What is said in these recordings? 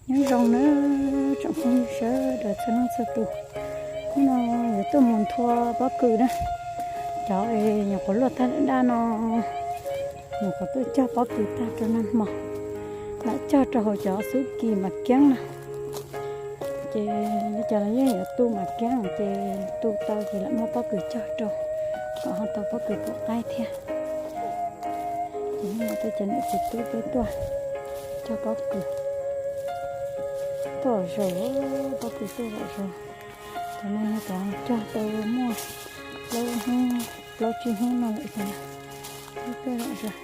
Nyob zoo nawb tsoom phooj ywg sawv daws txhua leej txhua tus. Hnub no yuav tuaj mus nthua pob kws na. Cov nyuam qhuav luaj tag daj no, nyuam qhuav tuaj cog pob kws tag rau nag hmo, lam cog rau hauv cov xub kis mas kiab no. Ces cov no yeej yuav tu mas kiab ces tu tau ces lam muab pob kws cog rau kom ho tau pob kws pom qaib thiab. Ces hnub no cov niam txiv tub peb tuaj cog pob kws, tuaj zaum, pob kws tuaj zaum zaum. Cov no yog cov cog tau muaj plaub hnub plaub tsib hnub no lawm ces tuaj zaum zaum.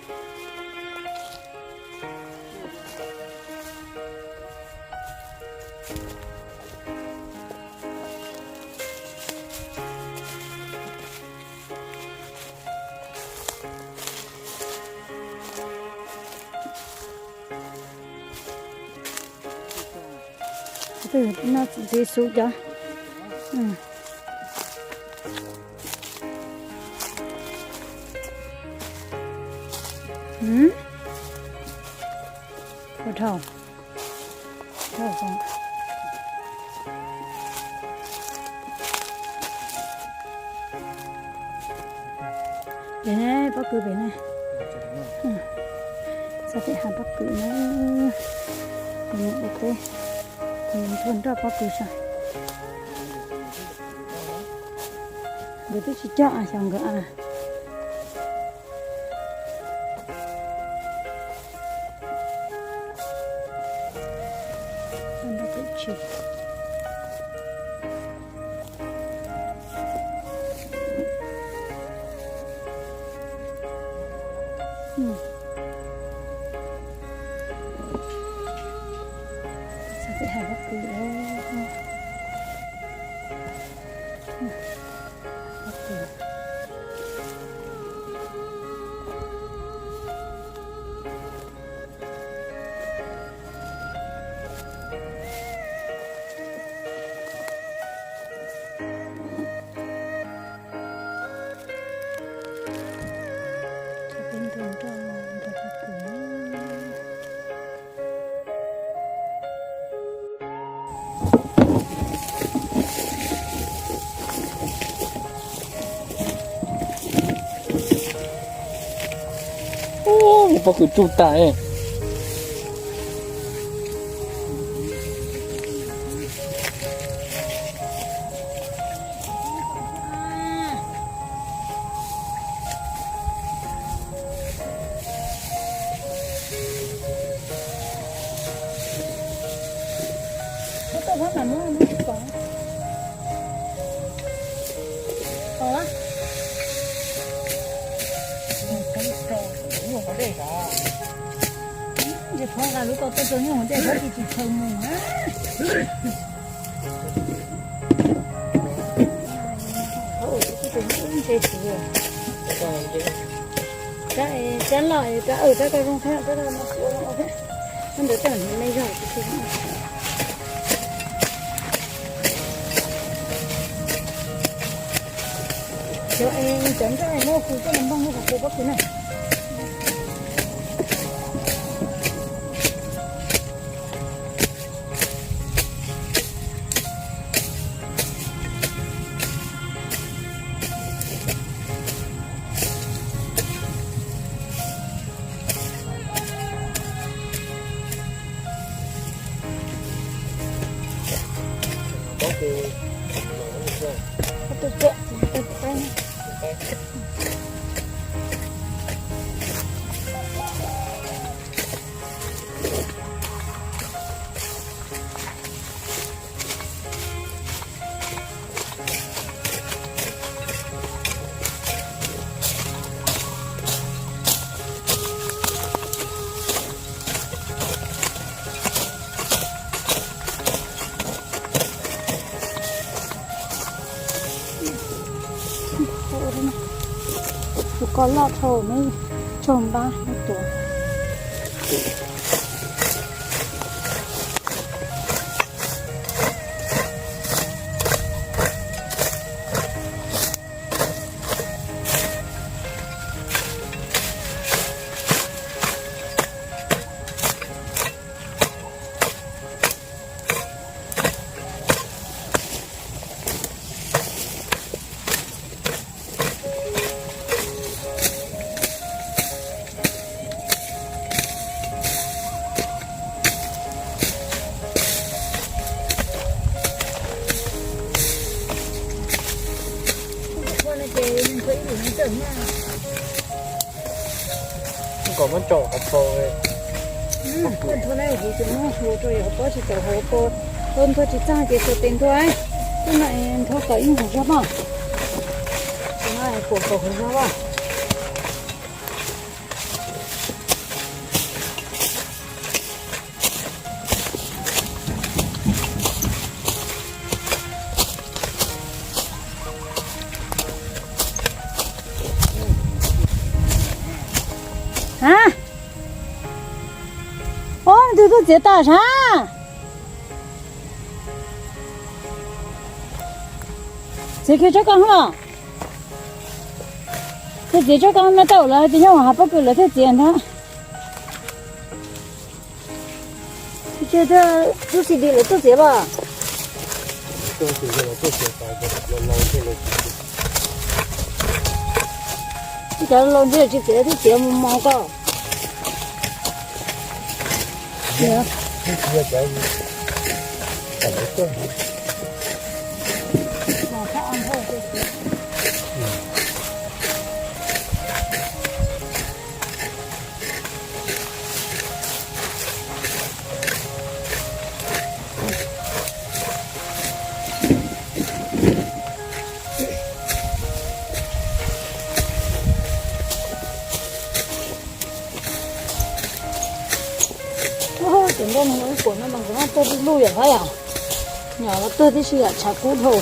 Noj txiv xub cov. Ua dhau. Pem ne, pob kws pem ne. Txog pem hav pob kws na. Ua teb, nrog nrog pob kws saib. Nkawd twb tsis cog as, xyov nkawd as. Ub, pob kws tsuj tas. Ces phov nqa lub ko tuaj rau nyuj dej, tsis tshee mus na. Rab, rab loj, rab, rab ko zoo thiab, rab ko no tsis ua zoo ua thiab. Ntawd tej me zog. Cov, cov nroj muab hu coj los npog lub qhov pua pob kws na. Tus ko loj dhau, neb tsaug npab ib tuav. Kom muab tso qhov pau. Nthuav na, kuv tsis muab hu rau yog pob tsis tau hauv ko, tau nthuav tsis txaj ces xuas tes nthuav. Tub no nthuav kom ib hauv zog mas, tub no puas kom hauv zog as. Ob tug tuaj txiav tas sab. Txiav kiag tsob koob los. Thiaj txiav tsob koob no tau lawm tias nyob hav pob kws lawv thiaj txiav ntag. Tub xi di lawv tuaj txiav los. Cov laus ntawd tsis txiav, twb txiav mus mos ko. Cov nroj no kuam no mas kuv no tuag luj yom, yog nyom los tuag tib si yom, tshav kub dhau.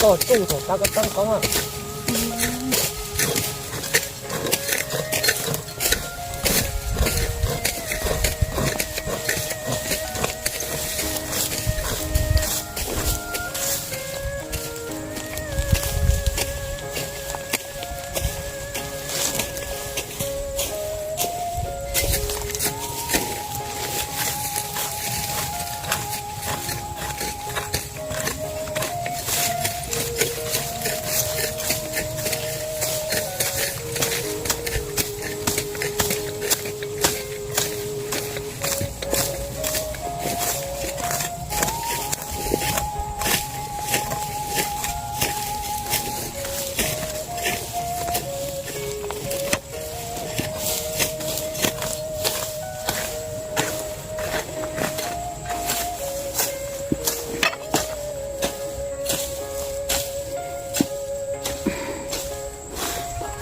Koj tsuj thaum tab koj tab qoob.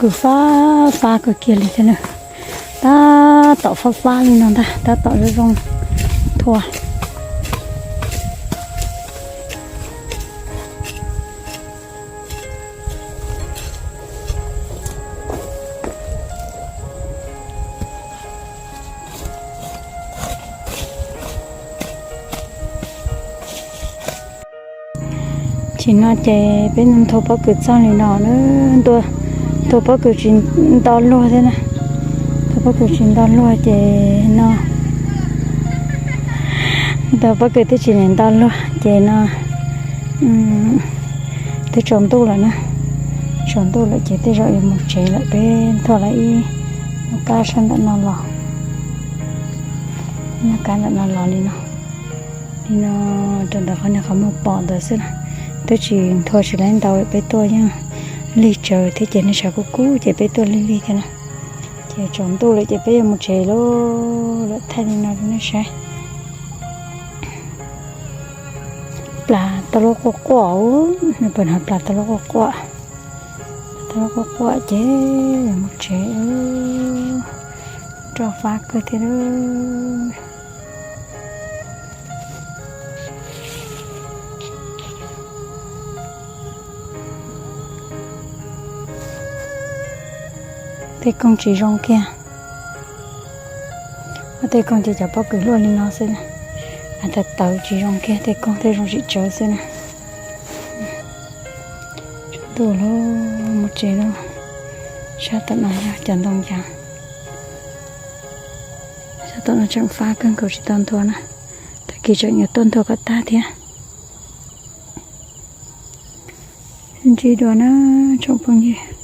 Pob kws fab fab kawg kiag li thiab na. Tab tom fab fab li no ntag, tab tom zoo zoo thua. Tam sim no ces peb nthua pob kws txog li no na, nthua pob kws tsis nto luag thiab na. Nthua pob kws tsis nto luag ces no, nthua pob kws twb tsis nto luag ces no twb tsaus ntuj lawm na. Tsaus ntuj lawm ces tej zaum yuav mus tsev lawm, peb nthua lawm ib nyuag kab sab ntawm no los, nyuag kab ntawm no los li no. Li no rau ntawm qhov niag qhov muag pom ntawd xwb na. Twb tsis nthua tsis laib ntau, peb tuaj yeej lig tsawv thiab ces niag tshav kub kub ces peb tuaj lig lig thiab na. Ces tsaus ntuj lawm ces peb yuav mus tsev lauj, lawm thaij li no rau nej saib. Plas tau lub quaj quaj, plas tau lub quaj quaj, tau lub quaj quaj ces yuav mus tsev, roj fab kawg thiab lauj. Tej koog tsis zoo kiag, tej koog ces cov pob kws luaj li no xwb, tawv tawv tsis zoo kiag, tej koog tej zoo tsis tsawv xwb na. Tsaus ntuj lawm, mus tsev lauj. Sab tom no yog cov ntoo cas, sab tom no tseem fab kawg nkaus tsis tau nthua na. Tag kis tseem yuav tuaj nthua kom tag thiab. Sib ntsib dua na tsoom phooj ywg.